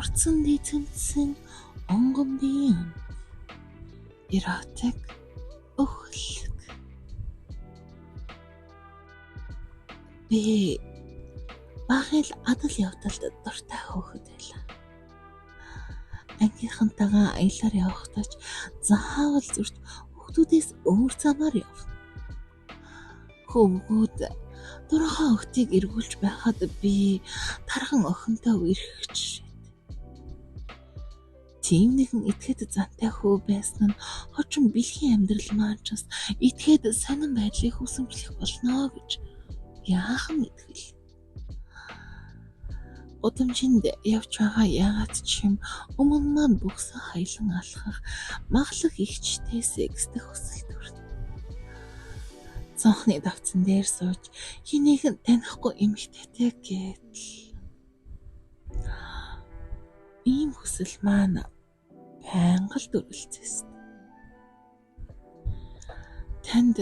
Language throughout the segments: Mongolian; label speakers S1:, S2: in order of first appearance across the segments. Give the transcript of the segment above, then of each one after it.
S1: Орцонд эзэмдсэн онгомдын эротик өхлөг. Би бага л адал явдалд дуртай хөөхөд байлаа. Ангийнхантайгаа аялаар явахдаа ч заавал зурч хүүхдүүдээс өөр замаар явна. Хөвгүүд дурхан охтыг эргүүлж байхад би тархан охинтой үерхэж шít. Тийм нэгэн итгэхэд зантай хөө байсан нь хожим бэлгийн амьдрал маань ч бас итгэхэд сонин байдлыг хүсэмжлэх болно гэж яахан итгэл. Удамжинд явж байгаа яагаад ч юм өмнө маань бөгсөн хаялан алхах маглах ихчтэй секстэх хүсэл төрнө. Цонхны давцан дээр сууж хинийхэн танихгүй эмэгтэйтэй гэтэл ийм хүсэл маань байнга л дүрлцээс. Танд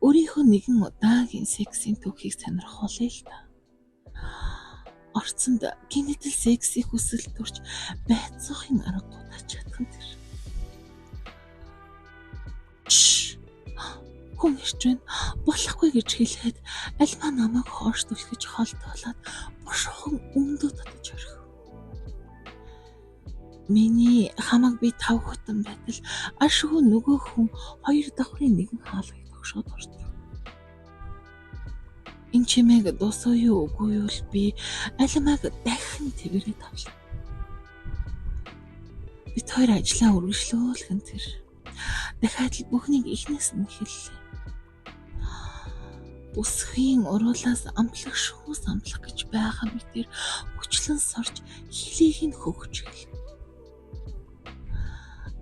S1: өөрийнхөө нэгэн удаагийн сексийн түүхийг сонирхуулъя л та. Орцонд гинэтл сексийн хүсэл төрч байцаахын аргагүй тач чадах нь тэр. Хүн ирж байна. Болохгүй гэж хэлээд альмаа намайг хоош түлхэж холдуулаад бушуухан өмдөө татаж орхив. Миний хамаг би тав хүтэн байтал ашгүй нөгөө хүн хоёр давхрын нэгэн хаалгыг тогшоод орчих. Энэ чимээг дуусав юу үгүй юу л би альмааг дахин тэрээрээ тавлаа. Бид хоёр ажлаа үргэлжлүүлэх нь тэр. Дахиад л бүхнийг эхнээс нь эхэллээ. Бүсхийн уруулаас амтлах шүүс амтлах гэж байгаа мэтэр хүчлэн сорж хөлийг нь хөгж эхлэв.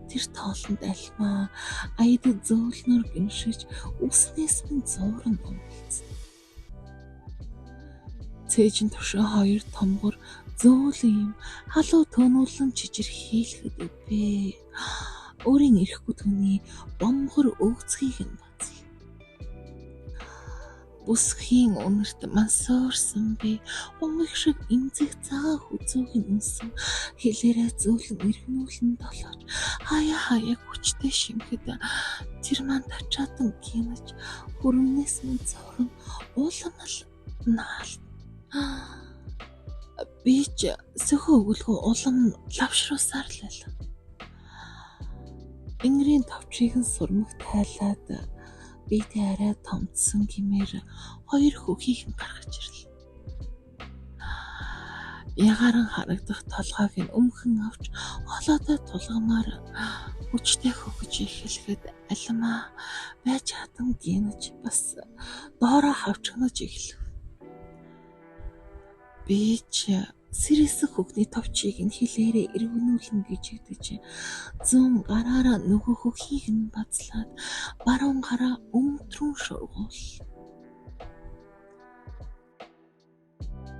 S1: Тэр тоолонд альмаа аяд зөөлнөр гиншиж үснээс минь зууран өмлөцсөн. Цээжин тушин хоёр томгор зөөлөн юм халуу төөнүүлэн чижир хийлэхэд би өөрийн эрэхгүй түүний бомгор өвцгийг нь бацлаа. Бүсхийн үнэрт мансуурсан би умыг шиг эмзэг цагаан хүзүүг нь үнсэн хэлээрээ зөөлөн эргэнүүлэн долоож хаяа хаяа хүчтэй шимхэд тэр маань тачаадан гинэж хүрмнээс минь зуран улам л наал. Би ч сөхөө өгөлгөө улам лавшруулсаар л байлаа. Энгэрийн товчийг нь сурмаг тайлаад биедээ арай томдсон гэмээр хоёр хөхийг нь гаргаж ирлээ. Ягаран харагдах толгойг нь өмхөн авч холоотой тулгамаар хүчтэй хөгж эхлэхэд альмаа байж хатан гинэж бас доороо хавчгнаж эхлэв. Би ч сэрээсэх хөхний товчийг нь хилээрээ эргэнүүлнэ гэж идэж зүүн гараараа нөгөө хөхийг нь базлаад баруун гараа өмтрөн шургуул.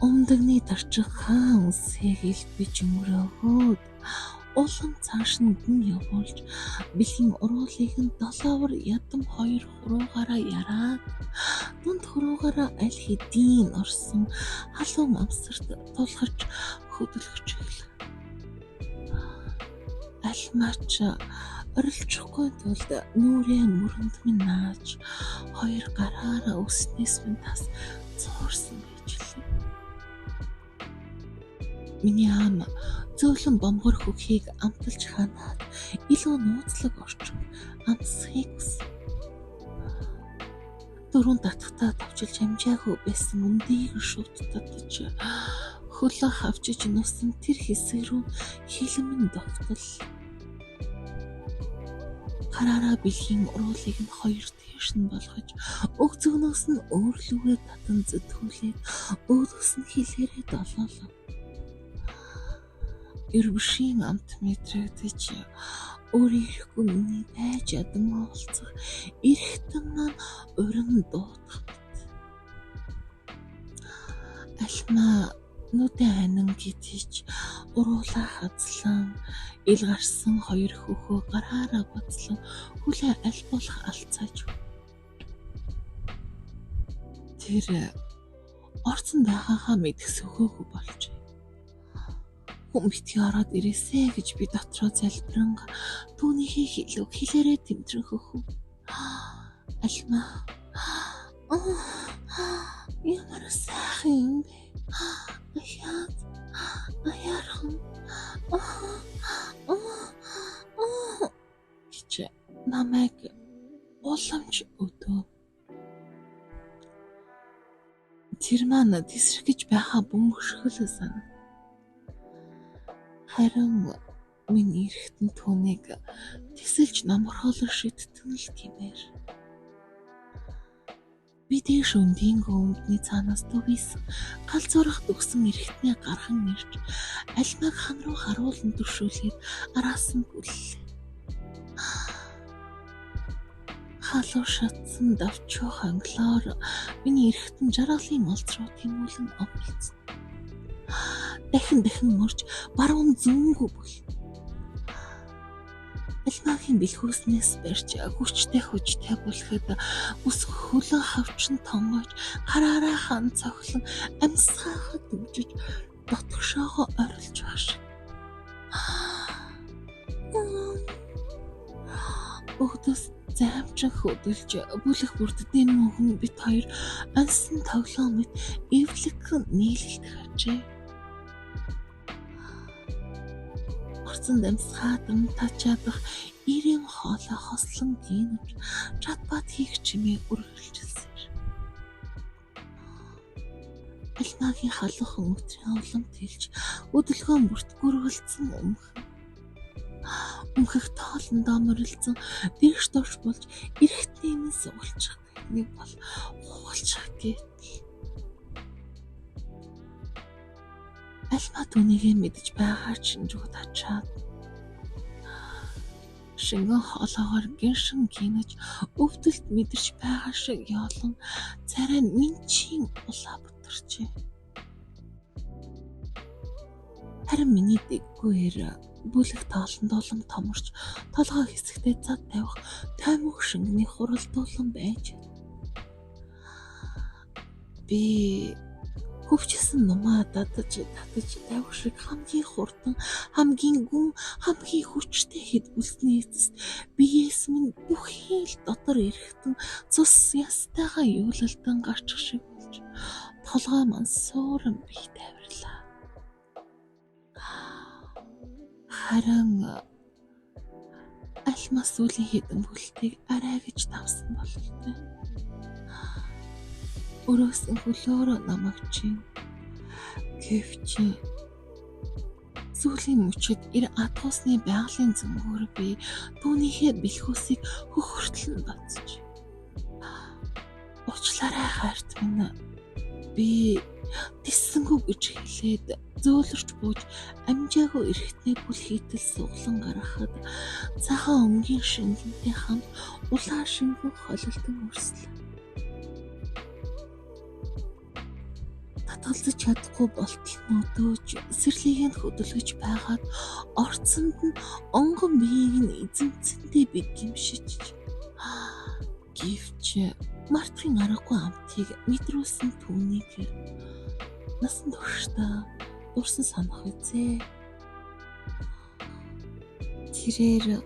S1: Умдагны тарчих хаан үсгийг илбэж өнгөрөөгөөд улам цааш нь гүн явуулж бэлгийн уруулыг нь долоовор ядам хоёр хуруугаараа яраад дунд хуруугаараа аль хэдийн орсон халуун амсарт тулгарч хөдөлгөж эхлэв. Альмаач орилчихгүй тулд нүрээ мөрөнд минь нааж хоёр гараараа өснөөс минь тас зуурсан байж лээ. Миний ам зөөлөн бомгор хөхийг амталж ханаад илүү нууцлаг орчин амсхийг хүсэв. Дөрөв татахтаа товчилж амжаагүй байсан өмдийг шууд татаж хөлөө хавчиж нусан тэр хэсэг рүү хилмэн довтол. Гараараа бэлгийн уруулыг нь хоёр тийш нь болгож өгзөгнөөс нь өөрлөгөө татан зөтгүүлээд өөдөөс нь хилээрээ долоолоо. Эрвшийн амт мэдрэгдэж өөрийнхөө миний байж ядан уулзах эргэтэн маань уран дуудах мэт. Альмаа нүдэн анин гэдэж уруулаа хазлан ил гарсан хоёр хөхөө гараараа бацлан хүлээ аль болох алцааж. Тэр орцон байгаагаа мэдэх сөхөөгүй болжээ. Хүн битгий ороод ирээсэ гэж би дотроо залбиранг түүнийхээ хэлөг хэлээрээ тэмтрэн хөхөв. Альмаа. Ямар сайхан юм бэ? Аяад. Аяархан. Гэж намайг уламж өдөө. Тэр маань тэсрэх гэж байхаа бөмбөшгөл санаг. Харин минь эрэхтэн түүнийг тэсэлж намархуулах шийдтэн л гэмээр. Би дээш өндийн өмдний цаанаас төвийсэн гал зурах төгсөн эрэхтнээ гархан ирж альмаг хан руу харуулан түшүүлээд араас нь гүллээ. Халуун шатсан давчуу хонглоор миний эрэхтэн жаргалын олз руу тэмүүлэн оволцсон. Дахин дахин мөрж баруун зүүнгүй бүл. Альмагийн бэлхүүснээс барьж хүчтэй хүчтэй бүлэхэд ус хөлөн хавчин тонгойж хараараа хан цохлон амьсгаахад төвжиж дотгошоогоо орилж байх шиг. Өгдөөс займчин хөдөлж бүлэх бүрд дэм мөнхөн бит хоёр онсон тоглоом мэт эвлэгхэн нийлэлт хажээ. Орцон дамсгаадан тачаадах ирэм хоолой хослон гинэж чадбат хийх чимээ үргэлжилсээр. Альмагийн халуухан өтрийн улам тэлж өдөлгөөн бүрт гүргэлцэн өмхөн. Өмхөх тоолондоо морилцсон дэгш доош болж эрэгтний минь сугалчих нэг бол хугалчих гэтэл. Альмаа түүнийгээ мэдэж байгаа чинь зүг тачаад шингэн хоолоогоор гиншин гинэж өвдөлт мэдэрч байгаа шиг ёолон царай нь минчийн улаа бутарчээ. Харин миний дэггүйэр бүлэг тоолондуулан томорч толгой хэсэгтээ зад тавих тоймог шингэний хуралдуулан байж би хөвчсөн нумаа дадаж татаж тавих шиг хамгийн хурдан, хамгийн гүн, хамгийн хүчтэй хэд бүлсний эцэст биеэс минь бүхий л дотор эрэхтэн цус ястайгаа юулалтан гарчих шиг болж толгой маань сууран бие тавирлаа. Харин альмаас сүүлийн хэдэн бүлтийг арай гэж тавсан бололтой. Өрөөсөн хөлөөрөө намайг чинь гэвч сүүлийн мөчид ир адгуусны байгалийн зөнгөөр би түүнийхээ бэлхүүсийг хөхөртөл нь бодсож. Уучлаарай хайрт минь, би тэссэнгүй гэж хэлээд зөөлрч бууж амжаагүй эрхтнээ бүл хийтэл суглан гаргахад цагаан өнгийн шингэнтэй хамт улаан шингэн холилдон өрслөө. Татгалзаж чадахгүй болтол нь өдөөж сэрлийг нь хөдөлгөж байгаад орцонд нь онгон биеийг нь эзэмцэндээ би гимшиж. Гэвч мартахын аргагүй амтыг мэдрүүлсэн түүнийг насан туршдаа дурсан санах үзээ. Тэрээр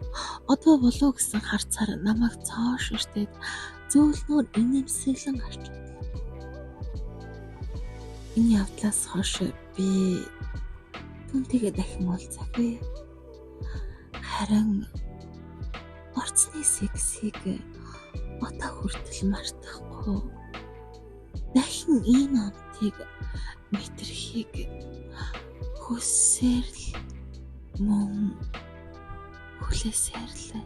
S1: одоо болов гэсэн харцаар намайг цоо ширтээд зөөлнөөр инээмсэглэн гарч. Энэ явдлаас хойш би түүнтэйгээ дахин уулзаагүй. Харин орцны сексийг одоо хүртэл мартахгүй. Дахин ийм амтыг мэдрэхийг хүссээр л мөн хүлээсээр л.